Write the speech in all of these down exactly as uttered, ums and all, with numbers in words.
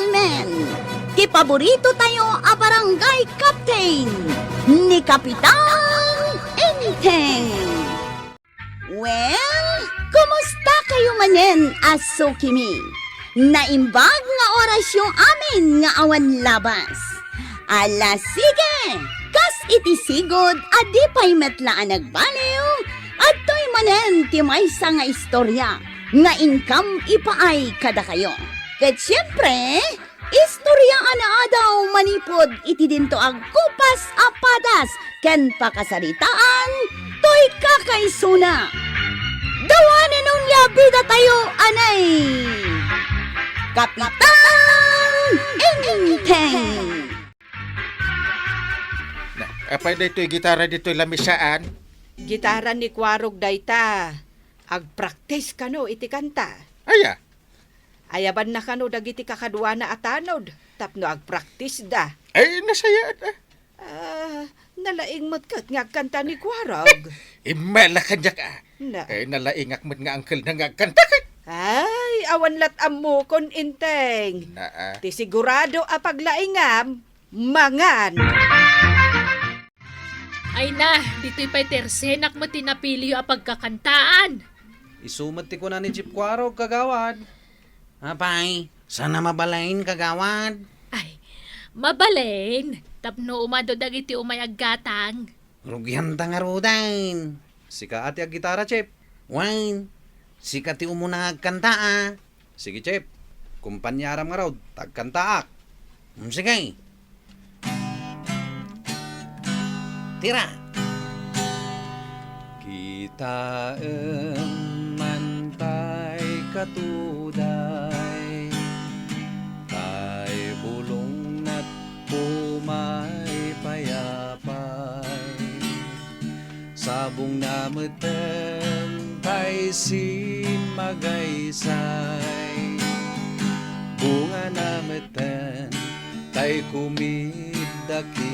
Men, ti paborito tayo a barangay captain, ni Kapitan Enteng. Well, kumusta kayo manen a sukimi? Naimbag nga orasyo amin nga awan labas. Ala, sige! Kas iti sigud a di pay met la a nagbaliw, adtoy manen ti maysa nga istorya nga inkam ipaay kadakayo. Ket siempre, istorya a naadaw manipud iti dinto agkupas a padas ken pakasaritaan toy kakaisuna. The one and only a bida tayo, anay! Kapitan Enteng! Na, apay daytoy gitara ditoy lamisaan? Gitara ni Kuarog dayta. Agpraktis kano iti kanta. Aya? Ayabanna kano dagiti kakaduana a tanod tapno agpraktisda. Ay, nasayaat, ah. Ah, nalaing met ket nga agkanta ni Kuarog. Immala kaniak, ah. Na. Ay, nalaingak met nga angkelna nga agkanta ket. Ay, awan lat ammokon, Enteng. Na, ah. Ti sigurado a paglaingam, mangan. Ay na, ditoy pay ti ersenak met ti napiliyo a pagkakantaan. Isu met ti kuna ni Chief Kuarog, kagawad. Apay, saan a mabalin, kagawad? Ay, mabalin, tapno umado dagiti umay aggatang. Rugianta ngaruden. Sika a ti aggitara, Chief. Wen, sika ti umuna nga agkanta, a. Sige, Chief. Kumpaniaram ngarud, ta agkantaak. Mm, sige. Tira. Kitaem man tay katuday, tay bulongnat umay payapay. Sabongna meten tay simmagaysay, bungana meten tay kumiddakidday.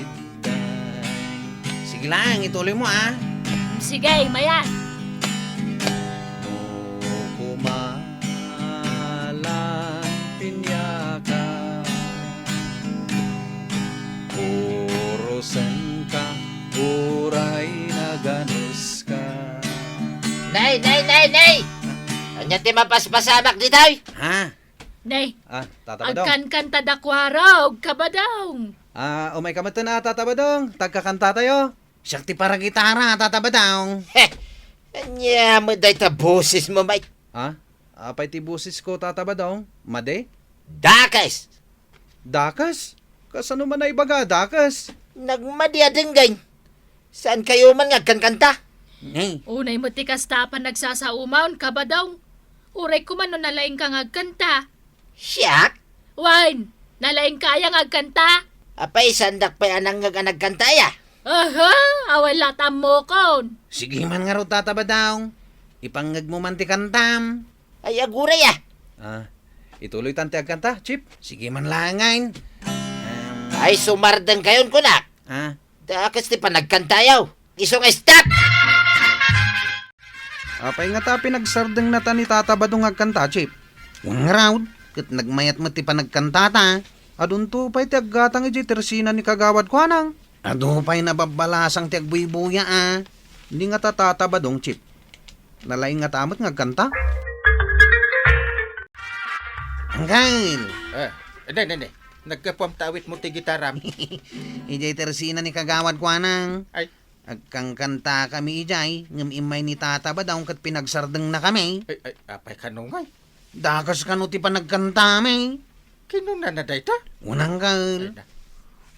Sige lang, ituloy mo, ah. Sige, mayan. No kumalang pinyaka, urusenka, uray naganuska. Nay, nay, nay, nay! Ania ti mapaspasamak ditoy? Ha? Nay, ah, Tata Badong. Agkankanta da Kuarog, Kabadong. Ah, umayka metten a, Tata Badong. Tagkakanta tayo. Siak ti paragitara, Tata Badong. He! Ania met dayta bosesmo, Mike? Ha? Apay ti bosesko, Tata Badong? Madi? Dakes! Dakes? Kasano man naibaga, dakes? Nagmadi a denggen. Saan kayo man nga agkankanta? Ni? Unay met ti kasta a panagsasaumaon, Kabadong. Uray koma no nalaingka nga agkanta. Siak? Wen, nalaingka aya nga agkanta? Apay, saandak pay a nangngeg a nagkanta aya? Aha, awan la ta ammokon. Sige man ngarud, Tata Badong. Ipangngegmo man ti kantam. Ay, aguray, ah. Ah, ituloy tan ti agkanta, Chief. Sige man laengen. Em. Ay, sumardeng kayon, kunak. Ah? Dakes ti panagkantayo. Isu nga stop! Apay ngata pinagsardengna ta ni Tata Badong nga agkanta, Chief? Wen ngarud, ket nagmayat met ti panagkantata. Adunto pay ti aggatang idiay tersina ni Kagawad Kuanang. Adu pay nababbalasang ti agbuybuya, a. Ni ngata Tata Badong, Chief. Nalaing ngata met nga agkanta? Anggail! Eh, indi, indi, indi. Naggapuam ta awitmo ti gitaram. Idiay tersina ni Kagawad Kuanang. Ay. Agkankantakami idiay, ngem immay ni Tata Badong ket pinagsardengnakami. Ay, ay, apay kano ngay? Dakes kano ti panagkantami. Kinunana dayta? Unanggal. Ay na.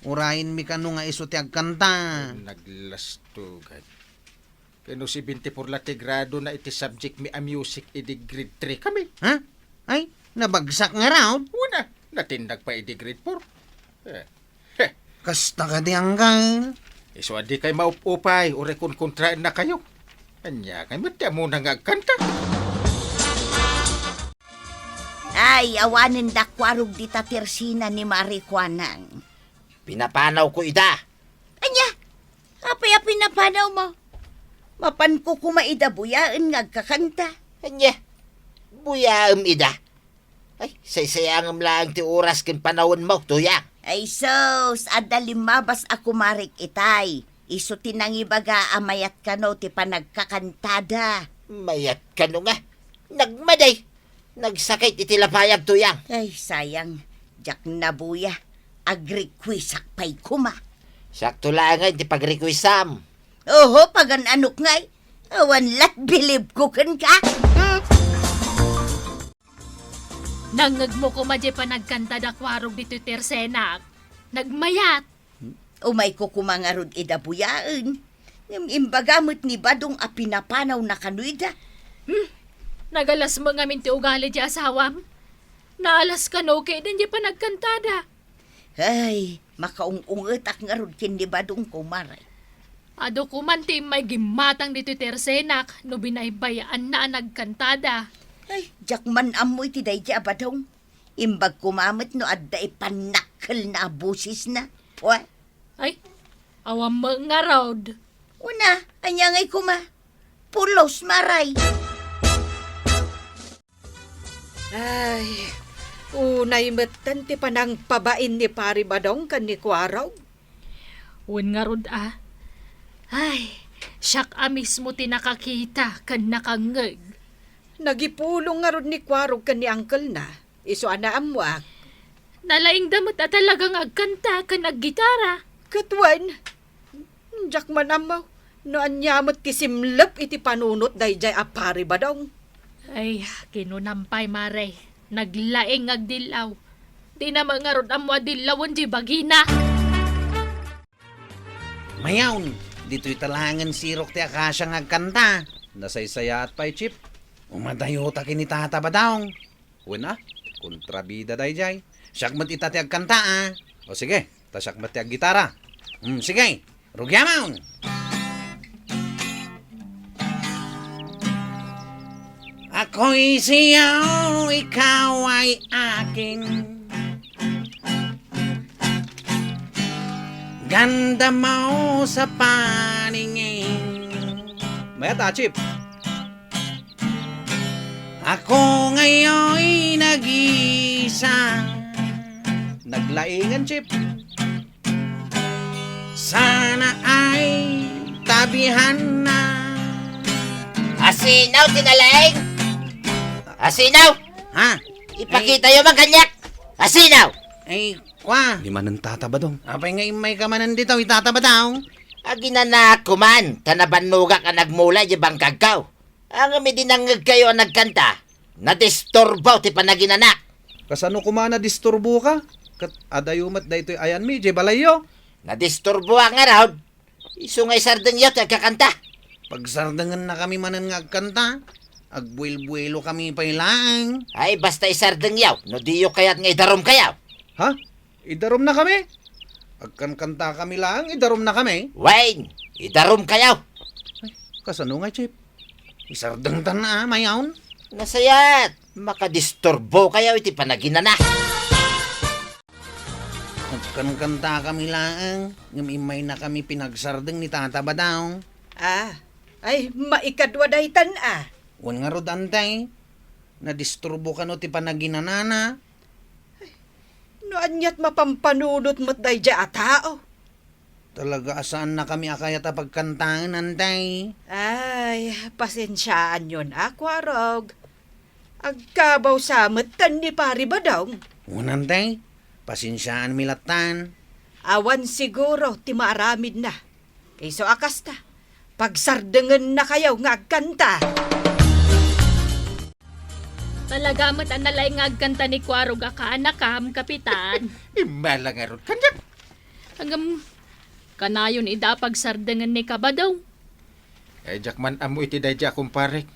Urayenmi kano nga isu ti agkanta. Ay, naglastugan. Kano si twenty-four la ti gradona iti subject mi a music idi grade three kami. Ha? Ay, nabagsak ngarud? Una, natindag pay idi grade four. Eh, heh. Kasta kadi, anggal? Isu a dikay maup-upay, uray kunkontraennakayo. Ania ngay met ti ammona nga agkanta? Ay, awanen da Kuarog dita tersina ni Mari Kuanang. Pinapanawko ida. Ania? Apay a pinapanawmo? Mapanko koma ida buyaen nga agkakanta. Ania? Buyaem ida? Ay, saysayangem laeng ti oras ken panawenmo, Tuyang. Ay sus, adda limmabas a kumarek itay. Isu ti nangibaga a mayat kano ti panagkakantada. Mayat kano nga? Nagmadi. Nagsakit iti lapayag, Tuyang. Ay, sayang. Diak nabuya. Agrequesak pay koma. Sakto laeng ti pagrequesam. Oho, pagan-anok ngay. Awan lat bilib ko kenka. Nangngegmo koma diay panagkanta da Kuarog ditoy tersenak. Nagmayat. Umayko koma ngarud ida buyaen. Ngem imbaga met ni Badong a pinapanawna kano ida. Hmm. Nagalas met ngamin ti ugali diay asawam. Naalas kano ketdi diay panagkantada. Ay, makaung-ungetak ngarud ken ni Badong, kumare. Adu koman ti immay gimmatang ditoy tersenak no binaybayaanna a nagkantada. Ay, diak man ammo iti daydi a Badong. Imbag koma met no adda ipannakkelna a bosesna. Pue. Ay, awan met ngarud. Una, ania ngay koma? Pulos, maray. Ay, unay metten ti panangpabain ni Pari Badong ken ni Kuarog. Wen ngarud a. Ay, siak a mismo ti nakakita ken nakangngeg. Nagipulong ngarud ni Kuarog ken ni angkelna. Isu a naammoak. Nalaingda met a talaga nga agkanta ken aggitara. Ket wen, diak man ammo no ania met ti simlep iti panunot daydiay a Pari Badong. Ay, kinunam pay, mare. Naglaing nga agdillaw. Dina met ngarud ammo a dillawen diay bagina. Mayawn, ditoy talaengen sirok ti akasia nga agkanta. Nasaysayaat pay, Chief. Umadayota ken ni Tata Badong. Wen a, kontrabida daydiay. Siak met ita ti agkanta, a. O sige, ta siak met ti aggitara. Hmm, sige, rugiamon! Ako'y sa'yo, ikaw ay akin. Ganda mo sa paningin. Mayat a, Chief. Ako ngayon nag-iisa. Naglaingan, Chief. Sana ay tabihan na. Asinaw ti nalaing? Asinaw? Ha? Ipakita yo man kaniak. Asinaw? Ay, kwa. Di manen Tata Badong. Apay nga immay ka manen ditaw, Tata Badong? Aginanak ko man, ta nabannogak a nagmula di bangkagkaw. Ngem idi nangngegkayo a nagkanta, nadisturbo ti panaginanak. Kasano koma a nadisturboka? Ket adayo met daytoy ayanmi idiay balayyo. Nadisturboak ngarud. Isu nga isardengyo ti agkakanta. Pagsardengennakami manen nga agkanta. Agbuelbuelokami pay laeng. Ay, basta isardengyo, no diyo kayat nga idarumkayo. Ha? Idarumnakami? Agkankantakami laeng, idarumnakami? Wen, idarumkayo. Ay, kasano nga, Chief? Isardengtan a, mayawn. Nasayaat, makadisturbokayo iti panaginanak. Agkankantakami laeng, ngem immaynakami pinagsardeng ni Tata Badong. Ah, ay, maikadua daytan a. Wen ngarud, Antay, nadisturbo kano ti panaginanana? Ay, no aniat mapampanunot met daydiay a tao? Talaga a saannakami a kayat a pagkantaen, Antay. Ay, pasensiaanyon a, Kuarog. Agkabaw sa metten ni Pari Badong. Wen, Antay, pasensiaanmi lattan. Awan siguro ti maaramidna. Isu a kasta, pagsardengennakayo nga agkanta. Talaga met a nalaing nga agkanta ni Kuarog a kaanakam, Kapitan. Immala ngarud kaniak. Ngem, kanayon ida a pagsardengen ni Kabadong. Ay, diak man ammo iti daydiay a kumparek.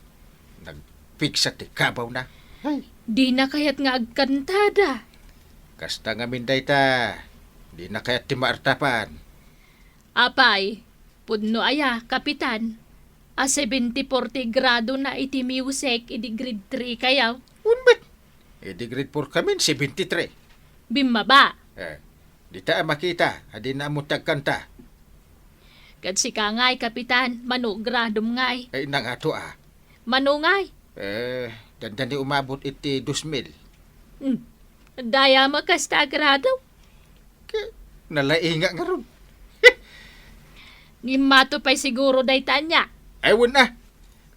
Nagpigsa ti kabawna. Ay. Dina kayat nga agkantada. Kasta ngamin dayta, dina kayat ti maartapan. Apay, pudno aya, Kapitan, a seventy-four ti gradona iti music idi grade three kayo? Unbet, idi grade four kamin, seventy-three. Bimmaba. Eh, dita a makita, a dina ammo ti agkanta. Ket sika ngay, Kapitan, mano gradom ngay? Ay, nangato a. Mano ngay? Eh, dandani umabot iti dos mil. Hmm. Dayta met kasta agrado. Ke, nalainga ngarud. Ngimmato pay siguro dayta ania. Ay, wen a.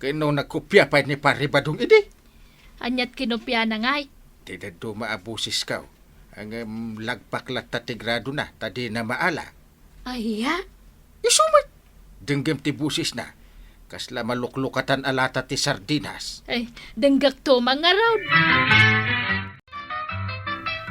Ken no nagkopia pay ni Pari Badong idi. Aniat kinopiana ngay? Ti dadduma a bosesko. Ngem lagpak latta ti gradona, ta dina maala. Aya? Isu met. Denggem ti bosesna. Kasla maluklukatan a lata ti sardinas. Ay, denggekto man ngarud.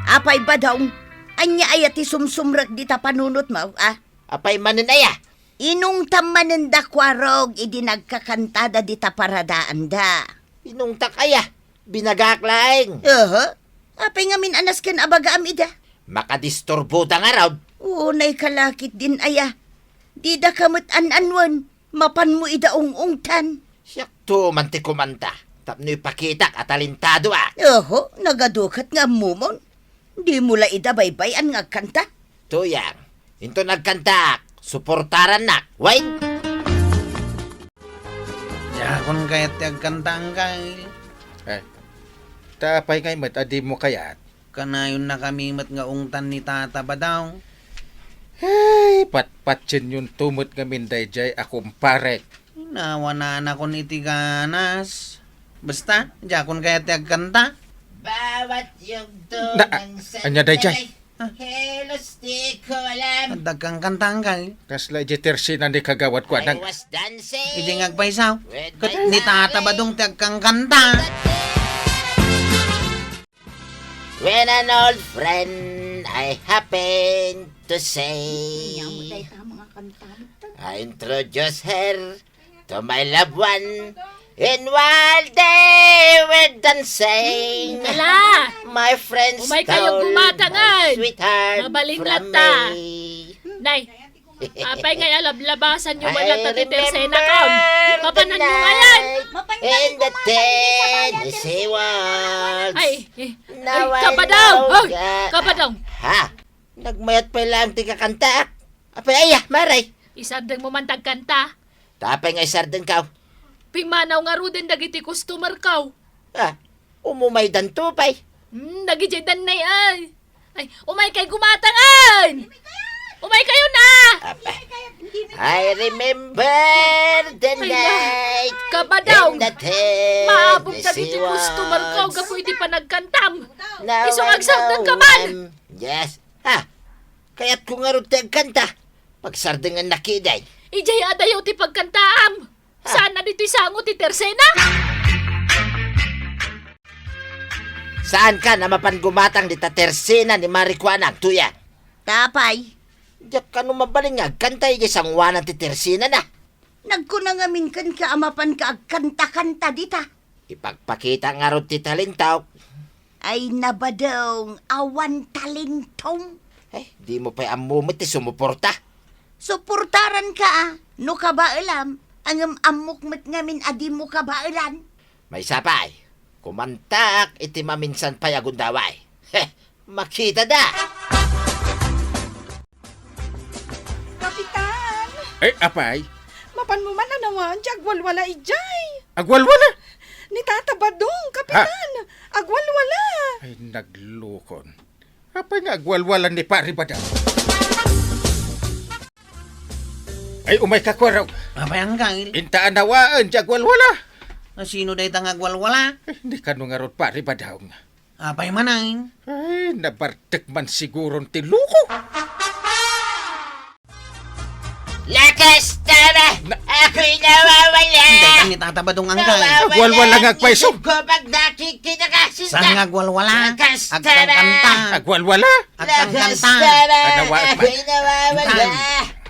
Apay, Badong, ania aya ti sumsumrek dita panunotmo, a? Apay manen aya? Inungtam manen da Kuarog idi nagkakantada dita paradaanda. Inungtak aya? Binagaak laeng. Aha. Apay ngamin a nasken a bagaam ida? Makadisturbota ngarud. Unay kalakit din aya. Dida ka met an-anwen. Mapanmo ida ung-ungtan. Siakto man ti kumanta. Tapno ipakitak a talentedoak. Oho, nagadu ket nga ammomon. Dimo la ida baybay-an nga agkanta. Tuyang, inton agkantaak, suportarannak. Wait! Diakon kayat ti agkanta, Angkel. Eh, ta apay ngay met a dimo kayat? Kanayonnakami met nga ungtan ni Tata Badong. Hey, patpatsienyon to met ngamin daydiay a kumparek. Nawananakon iti ganas. Basta, diakon kayat ti agkanta. Bawat yugto Na, ng anya daydiay? Sandali. Ah. Helos di ko alam. Dagkang kanta, Angkel. Kasla iti tersena ni kagawad ko, I anak. Was dancing Iti nga agpaysaw. With Ket my ni Tata darling. Badong ti agkang kanta. When an old friend I happen to say, Nya mo dayta mga kanta. I introduce her to my loved one. And while they were dancing, Ala! My friends Umay kayo stole gumatang, my ay! Sweetheart Mabaling from latta. Me. Nay, apay nga alablabasan nyo man latta ti tersena kam? Remember the Papanan mo ngayon! Night in the Tennessee Waltz. Ay, eh, Now ay, I kabadong! Know Hoy, that kabadong! Ha? Nagmayat pay lang ti kakantaak. Apay aya, maray? Isardeng mo man ti agkanta. Tapay nga isardengko. Pimanaw ngaruden dagiti customer ko. Ah, umumaydanto pay. Hmm, dagiti dannay ay. Ay, umay kay gumatangan! Umay kayo na! Apa? I remember the Ay, na. Night Kabadaw! in the Tennessee Maabog dagiti customer ko Waltz. Gapu iti panagkantam. Now Isu I agsaw know ka man! I'm- Yes. Ha? Kayat ko ngarud ti agkanta. Pagsardengan na kiday. Ijay adayo ti pagkantaam. Ha? Saan na ditoy sango ti tersena? Saan ka na mapan gumatang dita tersena ni Marikuanang, tuya? Tapay. Diak kano mabalin nga agkanta ijay sanguanan ti tersena na. Nagkuna ngamin kenka a mapanka agkanta-kanta dita. Ipagpakita ngarud ti talentok. Ay, nabadong, awan talentom. Eh, di mo pay ammo met ti sumuporta. Suportaran ka, a, no kabaelam, ngem ammok met ngamin a di mo kabaelan. Maysa pay, kumantaak iti maminsan pay a gundaway. Heh, makita da! Kapitan! Eh, apay? Mapan mo man a nawaan ti agwalwala idiay. Agwalwala? Ni Tata Badong, Kapitan! Ha? Agwalwala! Ay, naglukon. Apay nga agwalwala ni Pari Badong? Ay, umay ka, Kuarog. Apay, Angkel? Inta a nawaan ti agwalwala. A, sino dayta nga agwalwala? Eh, di kano ngarud, Pari Badong. Apay man, ay? Ay, nabartek man siguron ti luko. Lakas tama! Na- Ako'y nawawala! Hindi ka ni Tata Badong, Angkel. Nawawala Agwalwala nga ang agpayso. Isip ko pag nakikita ka, Sinta. Saan nga agwalwala? Lakas tama! Agkangkanta. Agwalwala? Agkangkanta. Lakas tama! Anawa- Ako'y nawawala! Intan.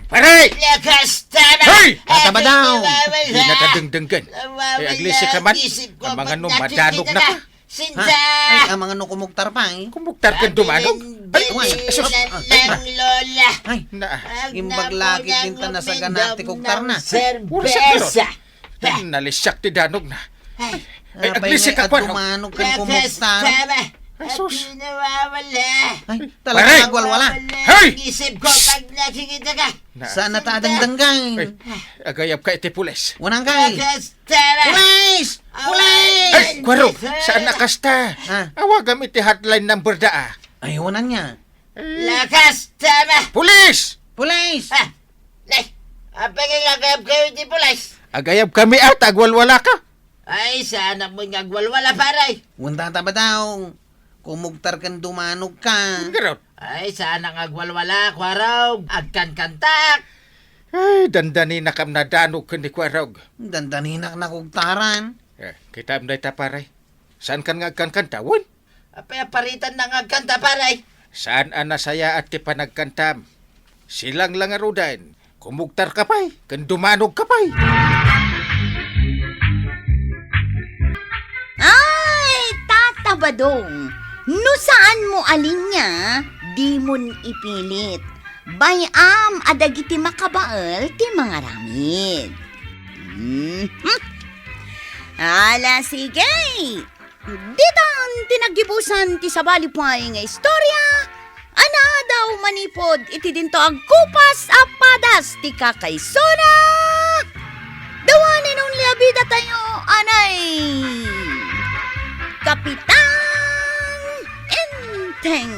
Pare! Lakas tama! Hoy! Tata Badong! Ako'y nawawala! Di na ka dengdenggen. Nawawala Ay, aglisi ka man. Isip ko Ang mga pag no, nakikita madanog na ka. ka. Sinta! Ha? Ay, ang mga no kumugtar pa, eh. Kumugtar ka dumano? Ay, Ay, ay, sus, ay, ay, ay, ay, lola. Ay, Na. Ang imbag lagi din ta nasagana ti kugtar na. Puro sa serbesa. Ay, nalisyak ti danog na. Ay, Ay, ay, aglisi ka pa, no? Dumanog kan kumugtar. Ay, sus. Ay, talaga Pare! Agwalwala. Hey! Isip ko pag nakikita ka. Na. Sana ta adangdanggang. Ay, agayab ka iti pulis. Wanang kay. Pulis! Pulis! Ay, Kuarog, saan a kasta? Ah. Awagam iti hotline number da, ah. Ay, wanan nga. Eh. Lakas, tama! Pulis! Pulis! Ah, nay, apay nga agayab kayo iti pulis? Agayab kami, ah, ta agwalwala ka. Ay, saan ak mo nga agwalwala, pare? Wanda ta ba daw? Kumugtar ken dumanog ka. Garot. Ay, saan nga agwalwala, Kuarog. Agkankantak. Ay, dandaninakam nadanog ken ni Kuarog. Dandaninak nakugtaran. Eh, kitaem dayta, pare. Saan kan nga agkankanta, wen? Apay a paritan na nga agkanta, pare? Saan a nasayaat ti panagkantam? Silang la ngaruden, kumugtar ka pay, ken dumanog ka pay. Ay, Tata Badong, no saan mo alinya, di mon ipilit. Bay-am a dagiti makabael ti mangaramid. Mhm. Ala, sige. Ditan ti naggibusan ti sabali pay nga istorya a naadaw manipud iti dinto agkupas a padas ti kakaisuna. The one and only a bidatayo, anay Kapitan Enteng.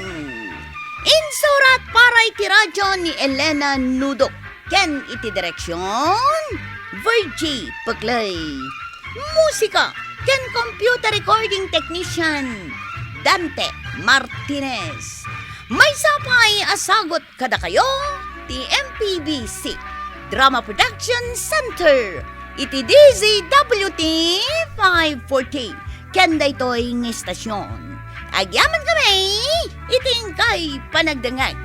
Insurat para iti radyo ni Elena Nudok. Ken iti direksion, Virgie Peclay. Musika ken computer recording technician, Dante Martinez. Maysa pay a sagut kadakayo ti M P B C Drama Production Center iti D Z W T five forty ken daytoy nga estasion. Agyaman kami iti inkay panagdengngeg.